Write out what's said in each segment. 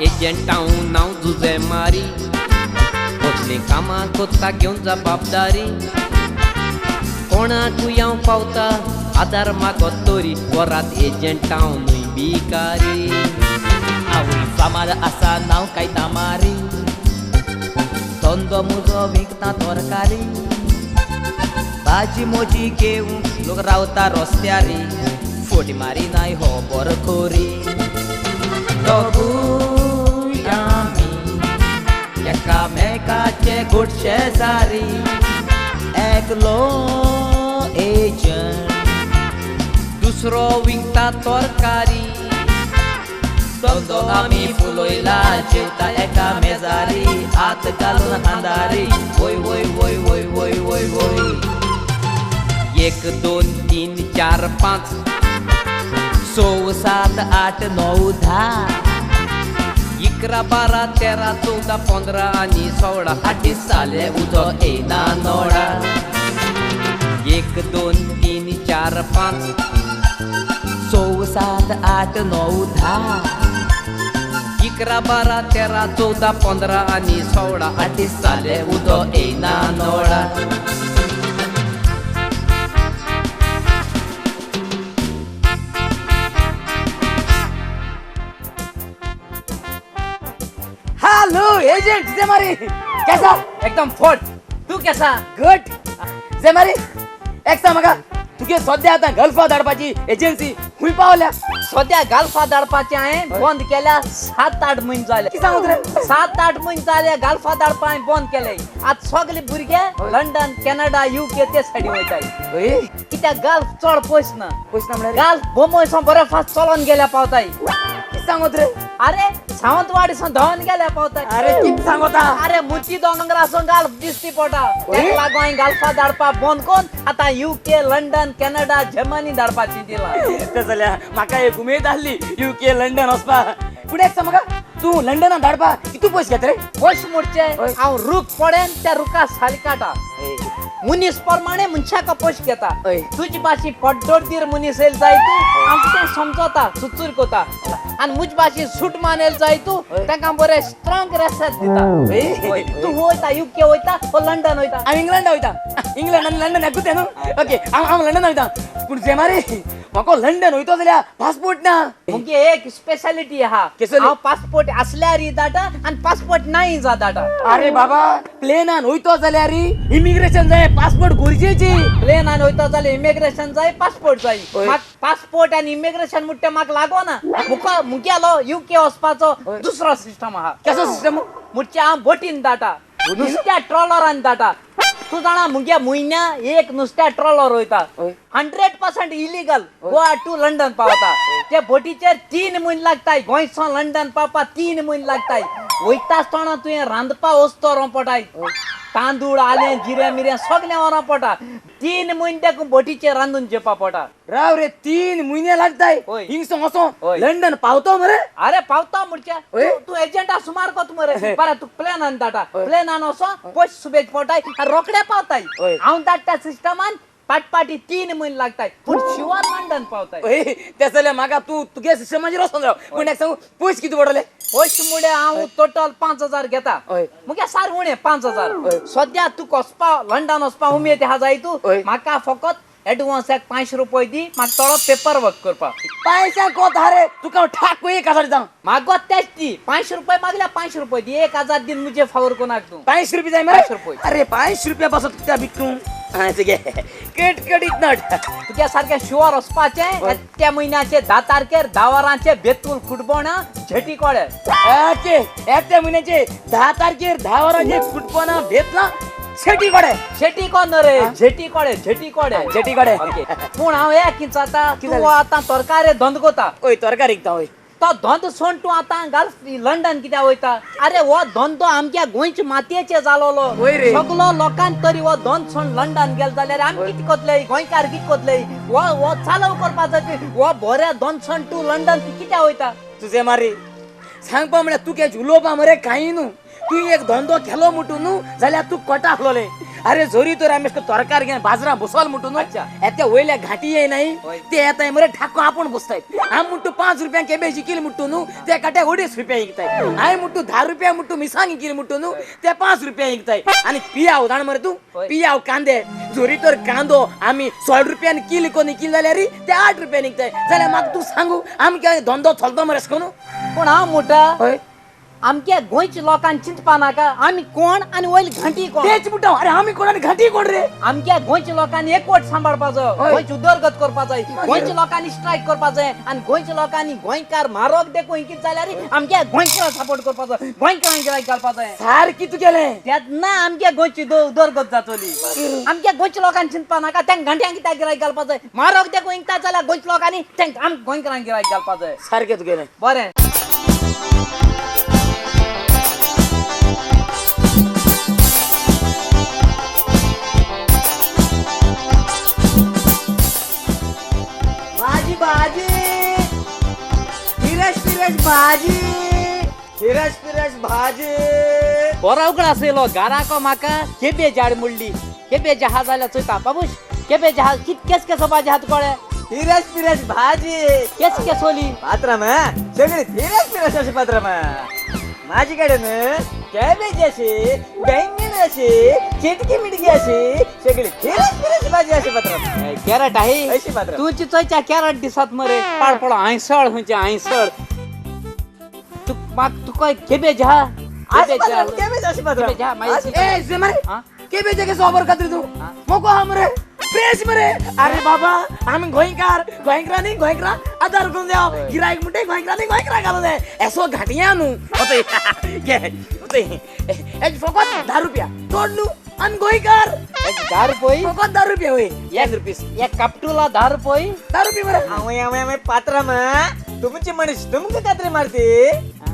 Agent हांव नांव जुजे मारी कसलीं कामां कोत्ता घेवन जबाबदारी कोणाकूय हांव पावता आदार मागत तरी वरात एजंट हांव न्हय भिकारी आवय फामाद आसा नांव कायता मारी धंदो मुजो विकता तरकारी भाजी मोजी घेवन लोक रावता रस्त्यारी फोटी मारी नाय हो बरो खोरी दोगूय आमी एकामेकाचे गुड शेजारी एकलो एजंट दुसरो विकता तरकारी धंदो आमी फुलयला जेवता एका मेजारी हात घालून खांदारी वय वय वय वय वय वय वय 1 2 3 4 5 6 7 8 9 10 11 12 13 14 15 आनी 16 आठ साले उजो येयना नोडा 1 2 3 4 5 6 7 8 9 10 11 12 13 14 15 आनी 16 आठ साले उजो येयना नोडा. हेलो एजेंट जेमारी, कैसा? एकदम फोट. तू कैसा? गुड. जेमारी, एक सांग म्हाका, तुगे सद्या आतां गल्फा धाडपाची एजन्सी खूंय पावल्या? सद्या गल्फा धाडपाचें हांवें बंद केल्या 7-8 म्हयने जाले. कितें सांगत रे? 7-8 म्हयने जाले गल्फा धाडपा हांवें बंद केले. आतां सगले भुरगे लंडन, कॅनडा, UK ते सायडीन वयताय. कित्याक गल्फ चड पयस ना. पयस ना म्हळ्यार? गल्फ बोंबयसून बरे फास्ट चलोन गेल्या पावताय. कितें सांगत रे? अरे सावंतवाडी सून धांवन गेल्या पावताय. अरे कितें सांगता? अरे मुची दोंगरा सून गल्फ दिसती पडटा. तेका लागून हांवें गल्फा धाडपा बंद करून आतां UK, London, Canada, Germany धाडपाची दिला. तें जाल्यार म्हाका एक उमेद आसली UK, London वचपा. पूण एक सांग म्हाका, तूं लंडनान धाडपा कितू पयशे घेता रे? पयशे म्हणचे हांव रूख पडेन त्या रुखा साल काडटा. मनीस प्रमाणे मनशाक पयशे घेता. तुजी भाशी पड्डोडदीर मनीस येयल जाय तूं हांव कितें समजता सुचूर कोता आनी म्हजे भाशी सूट मानेल जाय तूं तांकां बरें स्ट्रॉंग रेसेट दिता. तूं वयता UK वयता वो लंडन वयता? हांव इंग्लंडा वयता. इंग्लंड आनी लंडन एकूच न्हू? ओके, हांव लंडन वयता. पूण जेमारी, म्हाका लंडन वयतो जाल्यार पासपोर्ट ना. मुगे एक स्पेशालिटी आहा, हांव पासपोर्ट आसल्यार धाडटा आनी पासपोर्ट नाय जा धाडटा. अरे बाबा, प्लेनान वयतो जाल्यार इमिग्रेशन जाय, पासपोर्ट गरजेची. प्लेनान वयतो जाल्यार इमिग्रेशन जाय, पासपोर्ट जाय. म्हाका पासपोर्ट आनी इमिग्रेशन म्हणटा म्हाका लागना. मुगेलो UK वचपाचो दुसरो सिस्टम आहा. कसो सिस्टम? म्हणचे हांव बोटीन धाडटा, नुस्त्या ट्रॉलरान धाडटा. तूं जाणा मुगे म्हयन्या एक नुस्त्या ट्रॉलर वयता, 100% इलिगल गोवा टू लंडन पावता. ते बोटीचेर 3 म्हयने लागताय. गोंयसून लंडन पावपा 3 म्हयने लागताय. वयता आसतना तुवें रांदपा वस्तू व्हरूंक पडटाय, तांदूळ, आलें, जिरें मिरें सगळें व्हरूंक पडटा. 3 म्हयने तेका बोटीचेर रांदून जेवपा पडटा. राव रे, 3 म्हयने लागताय हिंगसो वचोन लंडन पावतो मरे? अरे पावता म्हणचे तूं एजंटा सुमार कोत मरे. बरें, तूं प्लेनान धाडटा, प्लेनान वचोन पयशे सुबेज पडटाय आनी रोखडे पावताय. हांव धाडटा सिस्टमान पाटपाटी 3 म्हयने लागताय, पूण शिवर लंडन पावताय. तें जाल्यार म्हाका तूं तुगे सिस्टमाचेर वचोन राव. पूण एक सांगू, पयशे कितें पडटले? पयशे म्हळ्यार हांव टोटल 5000 घेता. मुगे सार उणें 5000. सद्या तुका वचपा लंडन वचपा उमेद आहा जाय तूं म्हाका फकत एडवान्स एक 500 रुपये दी, म्हाका थोडो पेपर वर्क करपाक. पयशे कोत हा रे, तुका हांव ठाक 1000 दिता. मागत तेच दी, 500 रुपये मागल्या 500 रुपये दी, 1000 दिन मुझे फावर कोणाक तूं. 500 रुपये जाय मरे? 500 रुपये. अरे 500 रुपया पासत कित्याक विकतूं? कटकटीत नट. तुज्या सारकें शुअर वचपाचें त्या म्हयन्याचे 10 तारखेर 10 वरांचे बेतूल कुटबोणा झेटी कोळे. ओके, त्या म्हयन्याचे 10 तारखेर 10 वरांचे कुटबोणा बेतला शेटी कोडे. शेटी कोण रे? झेटी कोडे, झेटी कोडे, झेटी कोडे. पूण हांव एक विचारता, तूं आतां तरकारी धंदो कोता? हय, तरकारी विकता. हय. तो धंदो सोड तूं आतां गल्फ लंडन कित्याक वयता? अरे हो धंदो आमच्या गोंयच्या मातयेचे जालोलो. सगलो लोकांक तरी हो धंदो सोड लंडन गेले जाल्यार आमी कितें कोतले? गोंयकार कितें कोतले? हो चालू करपाचो, हो बरे धंदो सोड तूं लंडन कित्याक वयता? तुजें मारी सांगपा म्हळ्यार तुगे उलोवपा मरे कांय न्हू. तूं एक धंदो केलो म्हणटू न्हू जाल्यार तूं कोटा आसलोलें. अरे जोरी तर आमी तरकार घेवन बाजरा बसोल म्हणटू न्हू येत्या वयल्या घाटी येय ते येताय मरे ठाको आपण बसताय. आम म्हणटू 5 रुपयांक केबेज इकील म्हणटू न्हू ते काट्या 2.5 रुपया इकताय. हांवें म्हणटू 10 रुपया म्हणटू मिसांग इकील म्हणटू न्हू ते 5 रुपया इकताय. आनी पियाव जाण मरे तूं पियाव कांदे जोरी तर कांदो आमी 16 रुपयान किल कोन इकील जाल्यार ते 8 रुपयान इकताय. जाल्यार म्हाका तूं सांगू आमकां धंदो चलतो मरे कोण? पूण हांव म्हणटा आमच्या गोंयच्या लोकांक चिंतपा नाका आमी कोण आनी वयली घांटी कोण. तेच म्हणटा अरे आमी कोण आनी घांटी कोण रे? आमच्या गोंयच्या लोकांनी एकवट सांबाळपाचो, गोंयची उदरगत करपा जाय, गोंयच्या लोकांनी स्ट्रायक करपा जाय आनी गोंयच्या लोकांनी गोंयकार म्हारग देखून कितें जाल्यार आमच्या गोंयकारांक सपोर्ट करपाचो, गोंयकारांक गिरायक घालपा जाय. सारकी तुगेलें तेन्ना आमच्या गोंयची उदरगत जातली. आमच्या गोंयच्या लोकांनी चिंतपा नाका तेंक घांट्यांक कित्याक गिरायक घालपा जाय, म्हारग देखून विकता जाल्यार गोंयच्या लोकांनी तेंक आम गोंयकारांक गिरायक घालपा जाय. सारकें तुगेलें बरें. भाजी फिरस फिरस भाजी फिरस फिरस भाजी. बरो उगडास येयलो घराको म्हाका केबे झाड मोडली केबे जहाज जाल्यार चोयता बाबूश केबे जहाज कितकेस केसो भाजी हात कळ्ळे फिरस फिरस भाजी केस केसोली पात्राम सगळी फिरस फिरस अशी पात्राम. माझी कडेन कॅबेज अशी बैंगन अशी चिटकी मिटकी अशी सगळी फिरस फिरस भाजी अशी पात्राम. कॅरट आहे अशी पात्राम. तुमची चोयच्या कॅरट दिसत मरे पाड पडो आयसळ खंयचे आयसळ. तू म्हाका तुका केबेज हा केबेज अशी पात्राम. ए मरे केबेज केसो खबर खातीर तूं मोको हा मरे फ्रेश मरे. अरे बाबा आमी गोंयकार गोंयकारांनी गोंयकारां आदार करून द्या गिरायक म्हणटे गोंयकारांनी गोंयकारां घालूं जाय एसो घाटया न्हू फकत 10 रुपया चड न्हू. आमी गोंयकार 10 रुपये फकत 10 रुपया वय 1 रुपीस एक कापटुला 10 रुपये 10 रुपये मरे. हांवें हांवें पात्राम तुमची मनीस तुमकां कात्री मारती.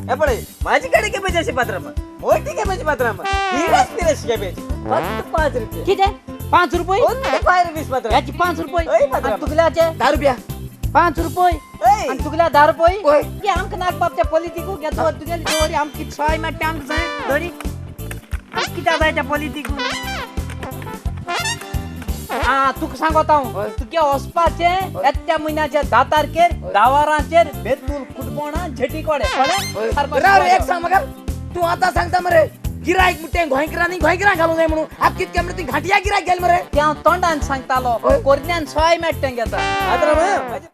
हे पळय माझी कडेन केबेज अशी पात्राम मोठी केबेज पात्राम फिरस फिरस केबेज फक्त 5 रुपये. कितें 5 रुपये? 5 रुपीस पात्राम. ह्याचे 5 रुपये तुगल्याचे 10 रुपया 5 रुपये आनी तुगल्या 10 रुपये. की आमकां नाक बाब त्या पॉलिटिकू घेतो तुगेली दवरी आमकां कितें सोय मेळटा आमकां जाय दवरी आमकां कित्याक जाय त्या पॉलिटिकू. आं तुका सांगता हांव तुगे वचपाचें येत्या म्हयन्याच्या 10 तारखेर 10 वरांचेर बेतूल कुटबोणा झेटी कोडे. कळ्ळें? एक सांग म्हाका तूं आतां सांगता मरे गिरायक म्हणटे गोंयकारांनी गोंयकारां घालूं जाय म्हणून आप कितके म्हणटा ती घांटया गिरायक गेल मरे. ते हांव तोंडान सांगतालो कोरन्यान सोय मेळटा घेता.